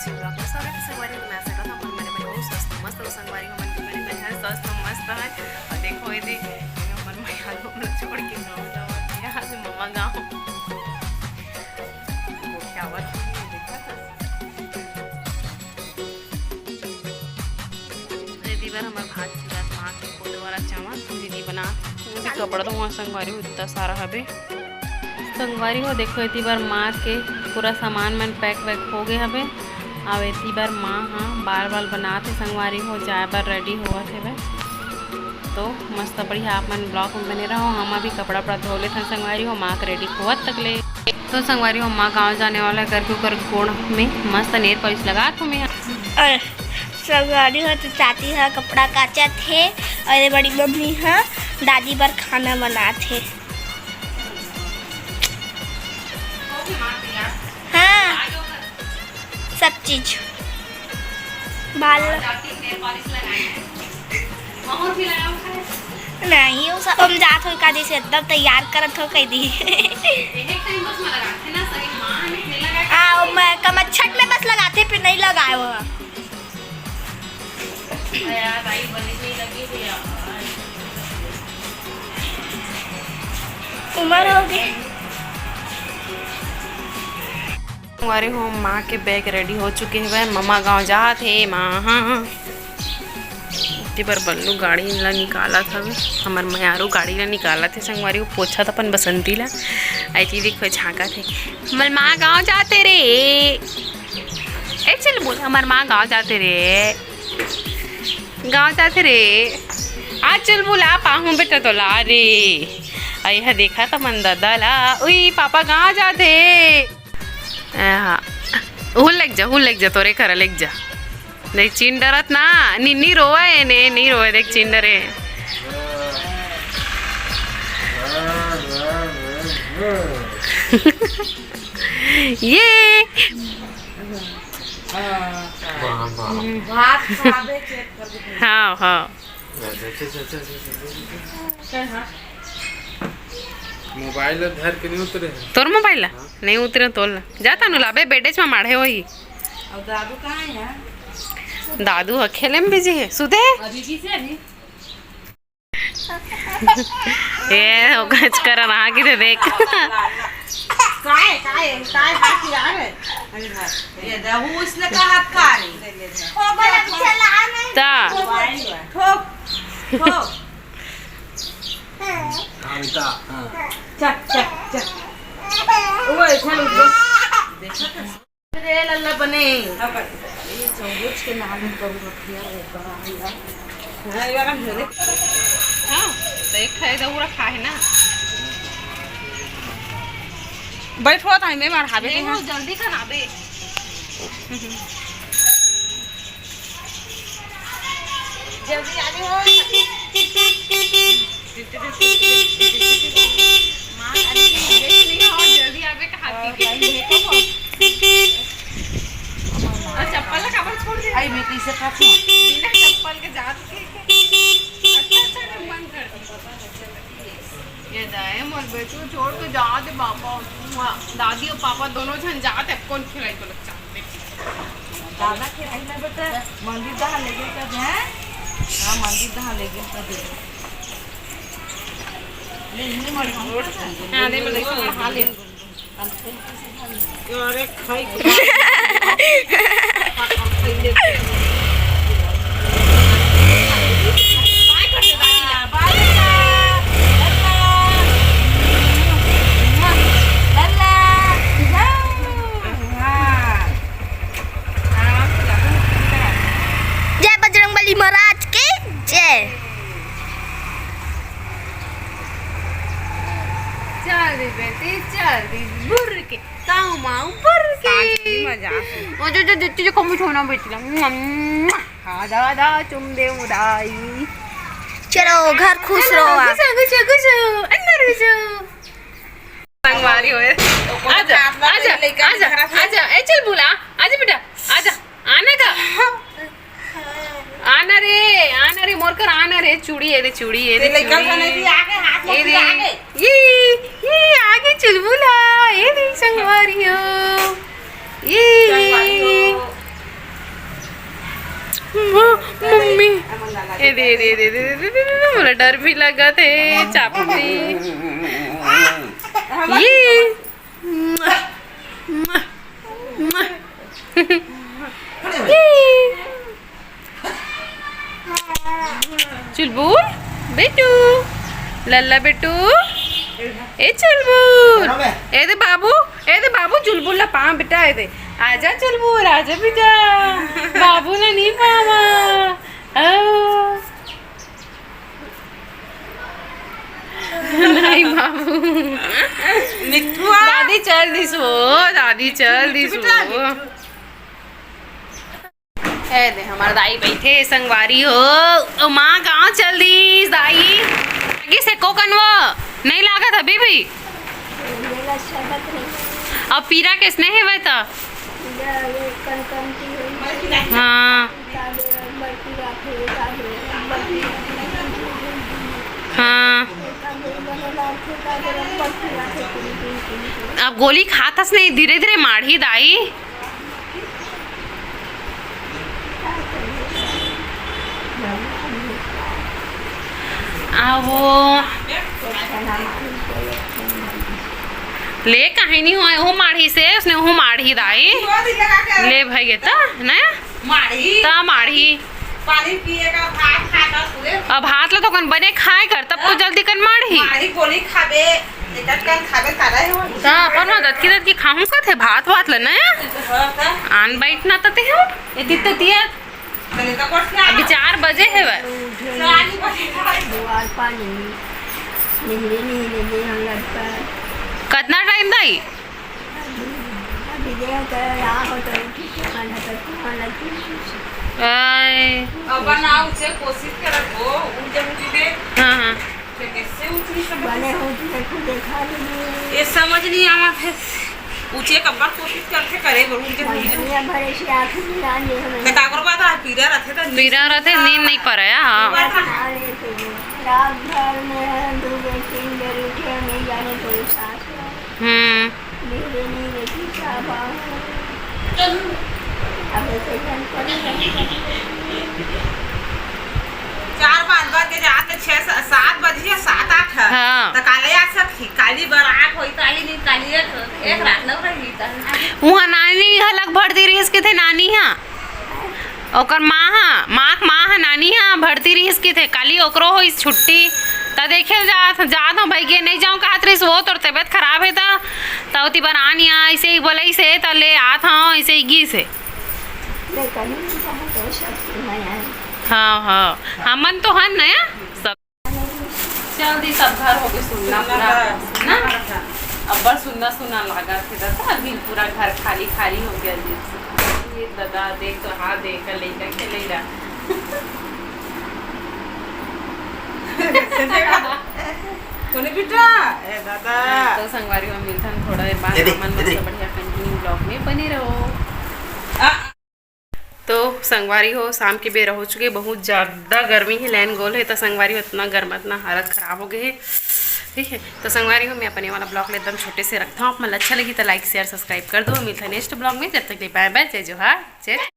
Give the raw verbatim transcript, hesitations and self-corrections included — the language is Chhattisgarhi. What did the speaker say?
संगवारी हो, मैं आशा करता हूँ, अपन बने बने हो, स्वस्थ मस्त हो। संगवारी हो, मन के बने बने हर स्वस्थ मस्त है। और देखो, ये दे, हमर मया लोग छोड़ के गाँव जावत है, आज ममा गाँव। वो क्या बात है, देखा था? दीदी बर हमर भात चुरत, माँ के कोदो वाला चावल दीदी बना। वो भी कपड़ा तो वहाँ संगवारी हो, इतना सारा हबे। संगवारी हो, देखो, एती बर माँ के पूरा सामान मन पैक वैक हो गए हबे। अब एती बर माँ हा बाल वाल बनात हे संगवारी हो, जाए बर रेडी होवत हेबे। तो मस्त बढ़िया आप मन ब्लॉग में बने रहो। हम अभी कपड़ा उपड़ा धो लेथन संगवारी हो, माँ के रेडी होवत तक ले। तो संगवारी हो, माँ गाँव जाने वाला है करके ओकर गोड़ में मस्त नेल पॉलिश लगात हो मैं। अरे, संगवारी हो, तो चाची हा कपड़ा काचत हे और ये बड़ी मम्मी हा दादी बर खाना बनात हे। हाँ, सब चीज। बाल नहीं, वो सब हम जात हो का जैसे एकदम तैयार करत हो कह दी। हाँ, वो मैं कमच्छट में बस लगाते, फिर नहीं लगाए वो। उम्र हो गई। संगवारी हो, माँ के बैग रेडी हो चुके हवय, ममा गाँव जात हे। माँ, हाँ, एती बर बल्लू गाड़ी ला निकालत हवे, हमर मयारू गाड़ी ला निकालत हे। संगवारी हो, पोछत अपन बसंती ला, अइती देखो झाँकत हे, "हमर माँ गाँव जाते रे।" ए चुलबुल, हमर माँ गाँव जाते रे, गाँव जाते रे। आ चुलबुल, आ पाहूँ बेटा तोला रे। अइहा देखा त मन ददा ला, उई पापा गाँव जाते। ए, हाँ। हुल लग जा, हुल लग जा, तोरे करा लग जा। देख, चिन डरत ना, नी, नी रोवे ने, नी रोवे, देख, चिन डरे। ये। भात खाबे, चेक कर दे। हाँ, हाँ। चल, हाँ। मोबाइल धर के नहीं उतरे हैं। तोर मोबाइल ला? हाँ। नहीं उतरे तोर ला। जा तानू लाबे, बेडे च माढ़े होही। और दादू कहाँ है यार? दादू ह खेले में बिजी है। सुते है? अभी किसे अभी? ए, ओकच कर रहा कि दे देख। काय, काय, काय हाथ यार? अरे भाई, ये दे, वो इसने का हाथ का रही? ता। ठोक, ठोक। कांता, हाँ। चल, चल, चल। वो ऐसा नहीं, देखा था? रे लल्ला बने। ये चौबुच के नाम में करू रखिया रे बड़ा भैया। हाँ, ये वाला मेरे। हाँ, तो एक खाए तो पूरा खाए ना। बैठो तो मैं मार हावे नहीं, वो जल्दी खाना बे। जल्दी आ जाओ। माँ, अरे, जल्दी आवे कहा थी। और चप्पल ला काबर छोड़ दे? आई, मैं कैसे खाती हूँ? बिना चप्पल के जात के। अच्छा, अच्छा, मन कर। ये जाए, मोर बेटू छोड़ के जात हे, पापा, दादी और पापा दोनों झन जात हे, कौन खिलाई तो लगता। दादा के आई ना बेटा, मंदिर दहा ले गेल कब है? हाँ, मंदिर दहा ले गेल कब है? ले, इन्हें मर गया। हाँ, नहीं, मतलब, इसमें हाल है। अरे, खाई। जय बजरंगबली महाराज की जय। चल दी बेटी, चल दी बुर के, ताऊ माऊ बुर के। सांस भी मजा आ गई। ओ जो, जो, जो, जो, जो कम छोना बेटी ला। मुआ, मुआ। हाँ, दादा, चुम दे उदाई। चलो, घर खुश रहो आप। घुसो, घुसो, घुसो, अंदर घुसो। संगवारी होए। आजा, आजा, आजा, आजा, ए चुलबुल, आजा बेटा, आजा, आना का? आना रे, आना रे, मोर कर आना रे, चूड़ी, ये दे, चूड़ी, ये दे, ये लइका चूड़ी। खाने भी आगे, हाथ में ये भी दे, आगे। ये, ये आगे चुलबुला, ये दे संगवारी हो। ये। संगवारी हो। दे, दे, दे, मोला डर भी लगत हे, चापती। ये। ये। चुलबुल, बेटू, लल्ला बेटू, ए चुलबुल, ए दे बाबू, ए दे बाबू, चुलबुल ला पावा बेटा, ए दे, आजा चुलबुल, आजा बेटा, बाबू ला नहीं पावा, आओ। नहीं बाबू। मिठुआ। दादी चल दिस वो, दादी चल दिस वो। ए दे, हमार दाई बैठे, संगवारी हो। ओ माँ, गाँव चल दिस, दाई। आगे से कोकन वो, नहीं लागत अभी भी। अब पीरा के स्नेह हेवय त। हाँ। हाँ। अब गोली खात हस नहीं, धीरे धीरे माढ़ी दाई। आ वो ले, काहे नहीं होय, वो माढ़ी से, उसने वो माढ़ी दाई। ले भाई, ये त, ना? माढ़ी। त माढ़ी। पानी पिए का, भात खा का, सुबह। अब भात ला तो कन बने खाए कर, तब तो जल्दी कन माढ़ी। माढ़ी गोली खाबे, एक एक कन खाबे, तारा ही हो। त अपन वो दतकी दतकी खाहूं कथे, भात वात ला ना? हाँ, त। आन बैठना त ते हो। ये तित्ते तिया। चले तो कोठ से आ। अभी चार बजे हे बस। चार ही बजे। दुआर पानी, निहरे निहरे दे हम लटका। कतना टाइम दाई? अभी दे तो या हो तो ठीक है, खाना तो खाना लगी। आय। अब बनाओ से कोशिश करत हो, उठ जब उठ के। हाँ, हाँ। तो कैसे उठ नहीं सकत? बने हो तो देखो, देखा लीजिए। ये समझ नहीं आवत हे। ऊंचे कब्बा कोशिश करथे करे बर, ऊंचे भैया भरे से आँख मिला ले हमें। त काकरो बात आ, पीरा रथे त पीरा रथे, नींद नहीं पड़े, हाँ। बात आ। रात भर में दो बेर, तीन बेर उठे, नहीं जाने कोई सास है। हम्म। मेरे नहीं बेटी साहब आओ। अब ऐसे ही हम करेंगे। चार पाँच बज के जात ले छह, सा-, सात बजे, सात आठ है। हाँ। त काले आ सकही, काली बर आठ होई, काली नहीं, काली एक, एक रात नौ रही त। उहाँ नानी घलक भर्ती रहिस किथे नानी हा। ओकर माँ हा, माँ के माँ हा नानी हा भर्ती रहिस किथे, काली ओकरो होइस छुट्टी। त देखे जात, जात हो भाई गे, नहीं जाऊँ कहत रहिस वो, तोर तबियत खराब है त, त ओती बर आनी आ, ऐसे ही बोलइस हे, त ले आत हूँ, ऐसे ही गीस हे। हाँ, हाँ, हमन तो हन नया सब। चल दी, सब घर हो गए सुन्ना पूरा, ना? अब्बड़ सुन्ना सुन्ना लागत हे दादा, अभी पूरा घर खाली खाली हो गया जी। ये दादा देख तो, हाँ देख, लइका के ले रहा। कोने बेटा? ए दादा। तो संगवारी हो, मिलथन थोड़ा देर बाद, ये दे, हमन ये दे। मस्त बढ़िया continue vlog में बने रहो। आ, तो संगवारी हो, शाम के बेरा हो चुके, बहुत ज्यादा गर्मी है, लाइन गोल है, तो संगवारी हो, इतना गर्म, इतना हालत खराब हो गए है। ठीक है, तो संगवारी हो, मैं अपने वाला vlog ले एकदम छोटे से रखता हूँ। आप मन अच्छा लगी तो like, share, subscribe कर दो। मिलता है next vlog में, जब तक के लिए bye bye, जय जोहार, जय।